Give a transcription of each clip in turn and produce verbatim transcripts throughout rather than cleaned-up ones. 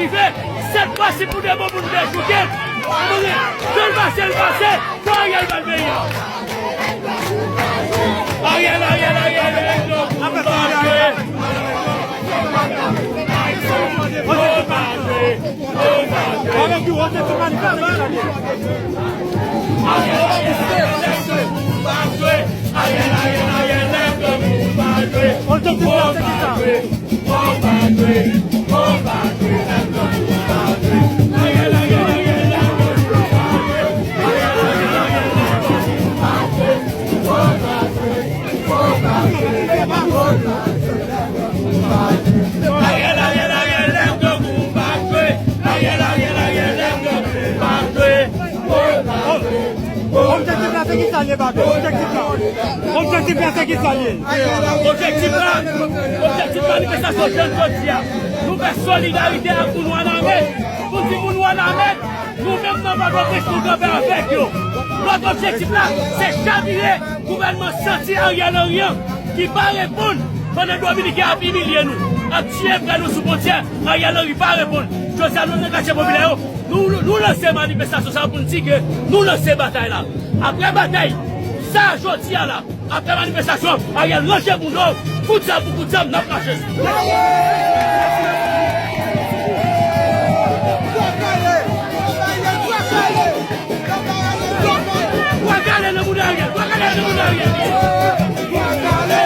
Rive, sèt fwa si pou de bon moun dechouke. Jan l pase, l pase. Fò Ariel ban l peyi a. Ariel, Ariel, Ariel, Ariel. Objektif la, se ki sa? Objektif la, se ki sa l ye, Bato? Objektif la. Objektif la, se ki sa l ye? Objektif la, objektif manifestasyon jodi a, nou fè solidarite ak moun Wanament. Pou di moun Wanament, nou menm nan Pòtoprens, nou kanpe avèk yo. Lòt objektif la, se chavire gouvènman santi Ariel Henry an, ki pa reponn pandan Dominiken ap imilye nou, ap tiye frè nou sou fwontyè. Ariel Henry pa reponn. Jodi a, nou nan katye popilè yo, nou, nou lanse manifestasyon sa a pou n di ke nou lanse batay la. Apre batay sa a jodi a la, apre manifestasyon, Ariel, ranje moun nou, kout zam pou kout zam, n ap mache sou. Bwa kale nan moun Ariel, bwa kale nan moun Ariel. Bwa kale,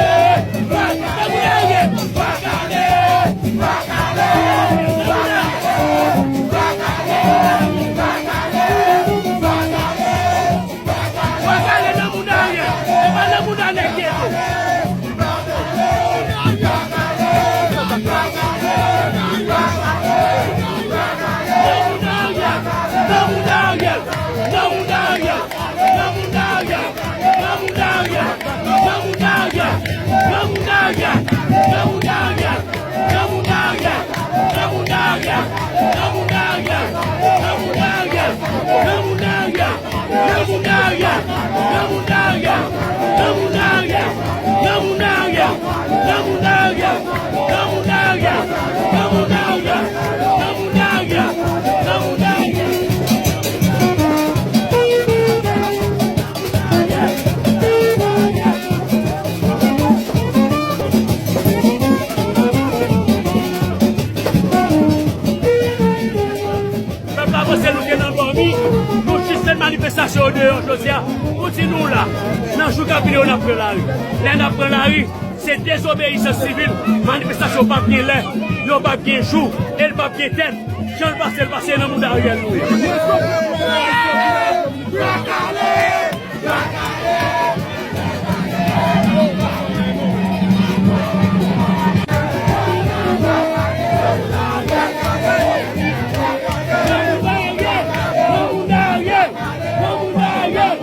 bwa kale nan moun Ariel. Bwa kale, bwa kale, bwa kale, bwa kale, bwa kale, bwa kale. Bwa kale nan moun Ariel, e pa nan moun Ariel geto. Nan moun Ariel, nan moun Ariel, nan moun Ariel. Pèp la panse nou te nan dòmi, nou jis fè manifestasyon yo deyò jodi a, pou di nou la, nan jou k ap vini yo n ap pran lari. Lè n ap pran lari, se dezobeyisans sivil, manifestasyon p ap gen lè, yo p ap gen jou, e l p ap gen tèt. Jan l pase, l pase nan mouda Ariel nou ye. Biden,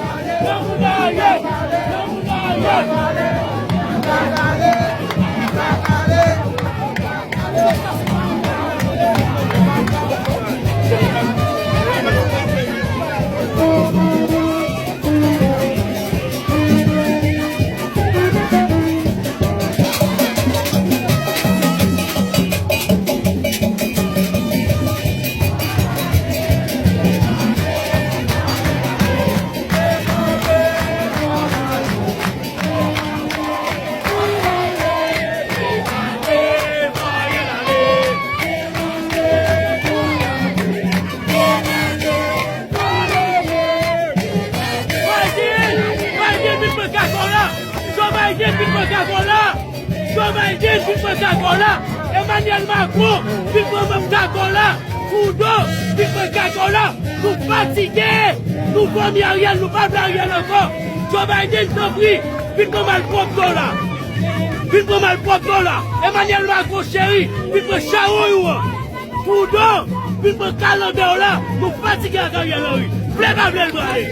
Biden vin pran kafè w la. Joe Biden vin pran kafè w la. Joe Biden vin pran kafè w la. Emmanuel Macron vin pran kafè w la. Trudeau vin pran kafè w la. Nou fatige. Nou fanmi Ariel, nou pa vle Ariel ankò. Joe Biden, tanpri, vin pran malpwòpte w la. Vin pran malpwòpte w la. Emmanuel Macron cheri, vin pran chawony ou an. Trudeau, vin pran kalanbè w la. Nou fatige ak Ariel Henry. Vle pa vle, l prale.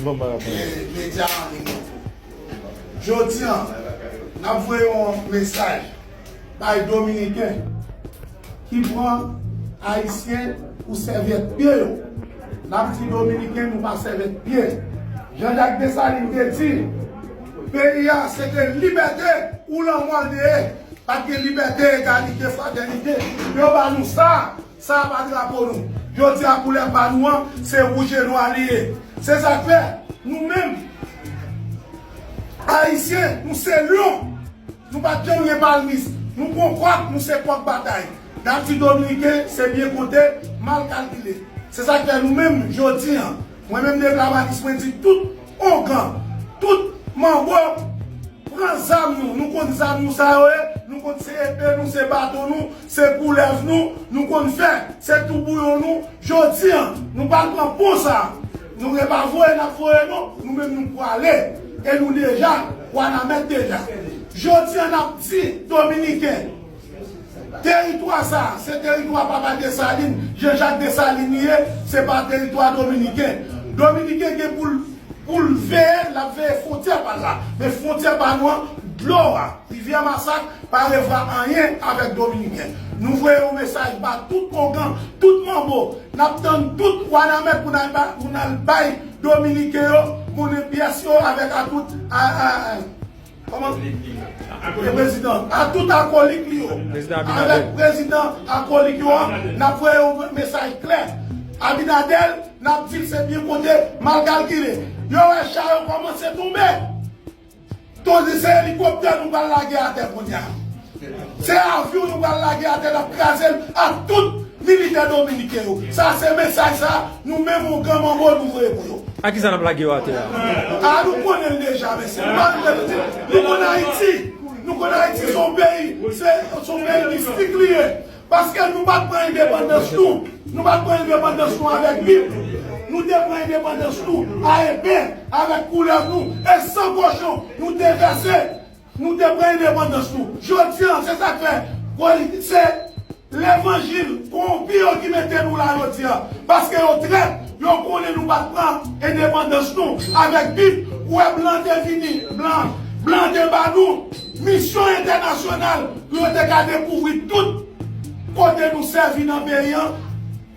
E medya an li menm tou. Jodi a, n ap voye yon mesaj bay Dominiken ki pran Ayisyen pou sèvyèt pye yo. N ap di Dominiken nou pa sèvyèt pye. Jean Jacques Dessalines te di, peyi a se te libète ou lanmò l te ye. Pa t gen libète, egalite, fratènite. Yo ba nou sa. Sa a pa drapo nou. Jodi a koulè pa nou an, se wouj e nwa li ye. Se sa k fè, nou menm, Ayisyen, nou se lyon. Nou pa t janm gen palmis. Nou gon kòk, nou se kòk batay. N ap di Dominiken, se byen konte, mal kalkile. Se sa k fè nou menm, jodi a, mwen menm Negra Malis, mwen di tout ongan, tout manbo, pran zam nou. Nou konn zam nou sa yo ye. Nou konn se epe nou, se baton nou, se koulèv nou, nou konn fè. Se tou bouyon nou. Jodi a, nou pral pran pon sa. Nou gen pa voye, n ap voye non. Nou menm nou prale. E nou deja, Wanament deja. Jodi a, n ap di Dominiken, teritwa sa, se teritwa Papa Desalin, Jean Jacques Desalin li ye, se pa teritwa Dominiken. Dominiken gen pou l pou l veye, l ap veye fwontyè pa l la. Men fwontyè pa nou an, dlo a, Rivyè Masak, pa revwa anyen avèk Dominiken. Nou voye yon mesaj ba tout ongan, tout manbo. N ap tann tout Wanament pou n al ba, pou n al bay Dominiken yo, monnen pyès yo avèk a tout, a, a, a, kòman? E prezidan, a tout akolik li yo. Prezidan Abinader. Avèk prezidan akolik yo an, n ap voye yon mesaj klè. Abinader, n ap di l se byen konte, mal kalkile. Yo wè cha yo kòmanse tonbe. Tande se elikoptè nou pral lage atè kounye a. Se avyon nou pral lage atè, n ap kraze l ak tout militè dominiken yo. Sa se mesaj sa, nou menm ongan manbo nou voye pou yo. A kisa n ap lage yo atè a? A, nou konnen l deja, mesye. Nou pa vin repete. Nou konn Ayiti. Nou konn Ayiti se yon peyi, se, se yon peyi mistik li ye. Paske nou pa t pran endepandans nou. Nou pa t pran endepandans nou avèk Bib. Nou te pran endepandans nou a epe, avèk koulèv nou, e san kochon. Nou te vèse, nou te pran endepandans nou. Jodi a, se sa k fè, se levanjil kowonpi yo ki mete nou la jodi a. Paske yo trèt, yo konnen nou pa t pran endepandans nou avèk Bib. Ou wè blan te vini, blan, blan te ba nou misyon entènasyonal pou yo te ka dekouvri tout kote nou sèvi nan peyi an,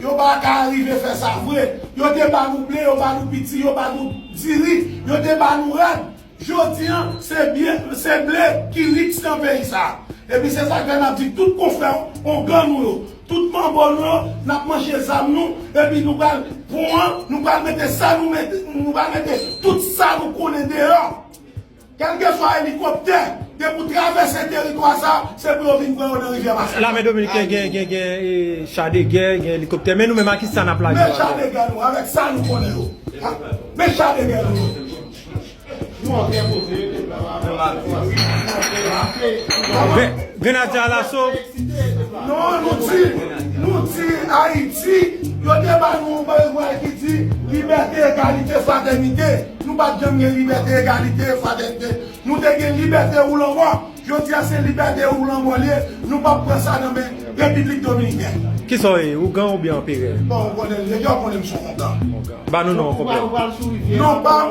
yo pa ka rive fè sa vre. Yo te ba nou ble, yo ba nou piti, yo ba nou diri, yo te ba nou rad. Jodi a, se byen, se ble ki riks nan peyi sa a. Epi se sa k fè n ap di tout konfrè ongan nou yo, tout manbo nou yo, n ap manje zam nou, epi nou pral pran, nou pral mete sa nou mete, nou pral mete tout sa nou konnen deyò. Kèlkeswa elikoptè, depi w travèse teritwa sa, se pou yo vin pran yo nan Rivyè Masak. Lame dominiken gen, gen, gen, e, cha de gè, gen elikoptè. Men nou menm, a kisa n ap lage yo atè? Men cha de gè nou, avèk sa nou konnen yo. Ha? Men cha de gè nou. Grenadye alaso. Non, nou di, nou di Ayiti, yo te ba nou yon bagay ki di libète, egalite, fratènite. Nou pa t janm gen libète, egalite, fratènite. Nou te gen libète ou lanmò. Jodi a se libète ou lanmò li ye. Nou p ap pran sa nan men Repiblik Dominiken. Kisa w ye, ougan oubyen anperè? Bon, ou konnen, deja w konnen m se yon ongan. Ba nou non an konplè. Non pa m,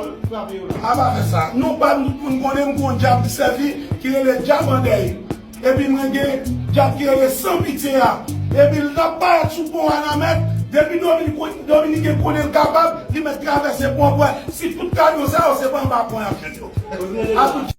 a pa fè sa. Non pa m, tout moun konnen m gon dyab m sèvi ki rele dyab andèy. Epi mwen gen dyab ki rele san pitye a. Epi l ap parèt sou pon Wanament. Depi Dominiken, Dominiken konnen l kapab, li mèt travèse pon an pou wè si tout kamyon sa yo se pa anba pon y ap jwenn yo. A tout